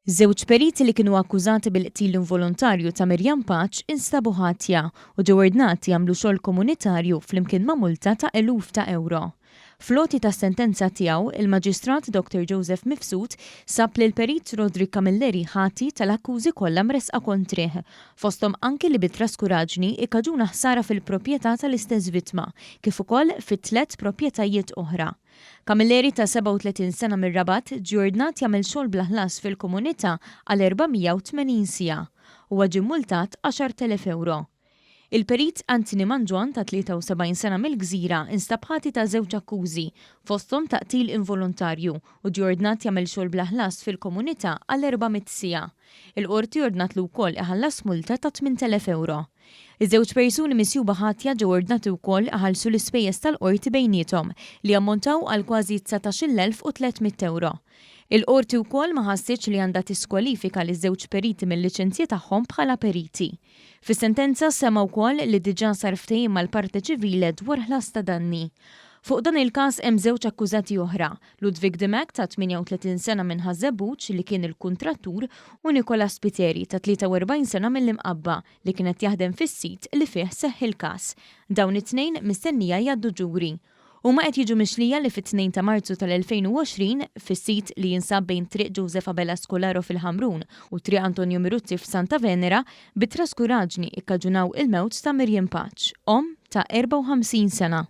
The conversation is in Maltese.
Żewġ periti li kienu akkużati bil-qtil involontarju ta' Miriam Pace instabu ħatja u ġew ordnati jagħmlu xogħol komunitarju flimkien ma' multa ta' eluf ta' ewro. Fl-għoti tas-sentenza tiegħu, il-Maġistrat Dr Joseph Mifsud sab lill-Perit Roderick Camilleri ħati tal-akkużi kollha mressqa kontrih, fosthom anki li bi traskuraġni ikkaġuna ħsara fil-proprjetà tal-istess vittma, kif ukoll fi tlett proprjetajiet oħra. Camilleri ta' 37 sena mir-Rabat ġie ordnat jagħmel xogħol bla ħlas fil-komunità għal 480 siegħa. Huwa ġie mmultat 10,000 ewro. Il-Perit Anthony Mangion ta' 73 sena mill-Gżira instab ħati ta' żewġ akkużi, fosthom ta' qtil involontarju u ġie ordnat jagħmel xogħol bla ħlas fil-komunità għal 400 siegħa. Il-Qorti ordnatlu wkoll iħallas multa ta' 8,000 ewro. Iż-żewġ persuni misjuba ħatja ġew ordnati wkoll iħallsu l-ispejjeż tal-qorti bejniethom, li jammontaw għal kważi 19,300 ewro. Il-Qorti wkoll ma ħassitx li għandha tiskwalifika liż-żewġ periti mil-liċenzji tagħhom bħala periti. Fis-sentenza ssemma wkoll li diġà sar ftehim mal-parte civile dwar ħlas ta' danni. Fuq dan il-każ hemm żewġ akkużati oħra, Ludwig Dimech ta' 38 sena minn Ħaż-Żebbuġ li kien il-kuntrattur u Nicolas Spiteri ta' 43 sena mill-Imqabba li kien qed jaħdem fis-sit li fih seħħ il-każ. Dawn it-tnejn mistennija jgħaddu ġuri. Huma qed jiġu mixlija li fit-2 ta' Marzu tal-2020, fis-sit li jinsab bejn Triq Joseph Abela Scolaro fil-Ħamrun u Triq Antonio Miruzzi f'Santa Venera, bi traskuraġni ikkaġunaw il-mewt ta' Miriam Pace, omm ta' 54 sena.